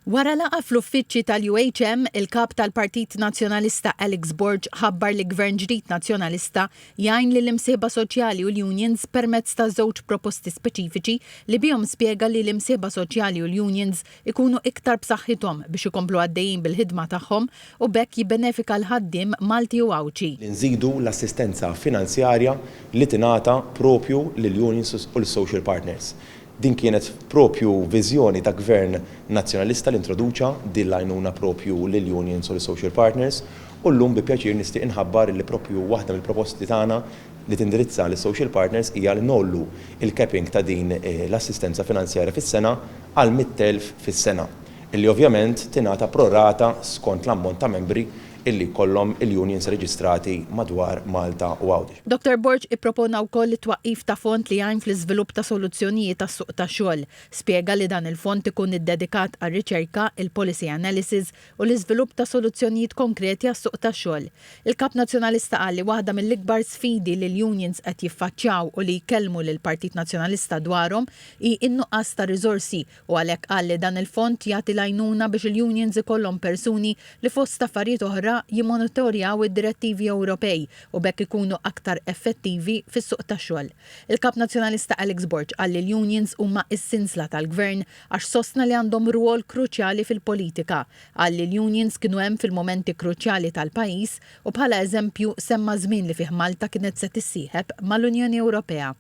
Wara laqgħa fl-uffiċċji tal-UHM, il-Kap tal-Partit Nazzjonalista Alex Borg ħabbar li Gvern ġdid Nazzjonalista jgħin lill-imsieħba soċjali u l-unions permezz ta' żewġ proposti speċifiċi li bihom spjega li l-imsieħba soċjali u l-unions ikunu iktar b'saħħithom biex ikomplu għaddejjin bil-ħidma tagħhom u b'hekk jibbenefika l-ħaddiem Malti u Għawdxi. Li nżidu l-assistenza finanzjarja li tingħata propju lill-unions u lis-social partners. Din kienet propju viżjoni ta' Gvern Nazzjonalista li introduċa din l-għajnuna propju lill-unions u lis-social partners u llum bi pjaċir nistieq inħabbar li propju waħda mill-proposti tagħna li tindirizza lis-social partners hija li ngħollu l-capping ta' din l-assistenza finanzjarja fis-sena għal 100,000 fis-sena, illi ovvjament tingħata pro rata skont l-ammont ta' membri illi jkollhom il-unions reġistrati madwar Malta u Għawdex. Dottor Borg ippropona wkoll it-twaqqif ta' fond li jgħin fl-iżvilupp ta' soluzzjonijiet għas-suq tax-xogħol. Spjega li dan il-fond ikun iddedikat għar-riċerka, il-policy analysis u l-iżvilupp ta' soluzzjonijiet konkreti għas-suq tax-xogħol. Il-Kap Nazzjonalista qal li waħda mill-ikbar sfidi li l-unions qed jiffaċċjaw u li jkellmu lill-Partit Nazzjonalista dwarhom hi n-nuqqas ta' riżorsi u għalhekk qal li dan il-fond jagħti l-għajnuna biex il-unions ikollhom persuni li fost affarijiet oħra jimmonitorjaw id-direttivi Ewropej u b'hekk ikunu aktar effettivi fis-suq tax-xogħol. Il-Kap Nazzjonalista Alex Borg qal li l-unions huma s-sinsla tal-Gvern għax sostna li għandhom rwol kruċjali fil-politika. Qal li l-unions kienu hemm fil-mumenti kruċjali tal-pajjiż u bħala eżempju semma żmien li fih Malta kienet se tissieħeb mal-Unjoni Ewropea.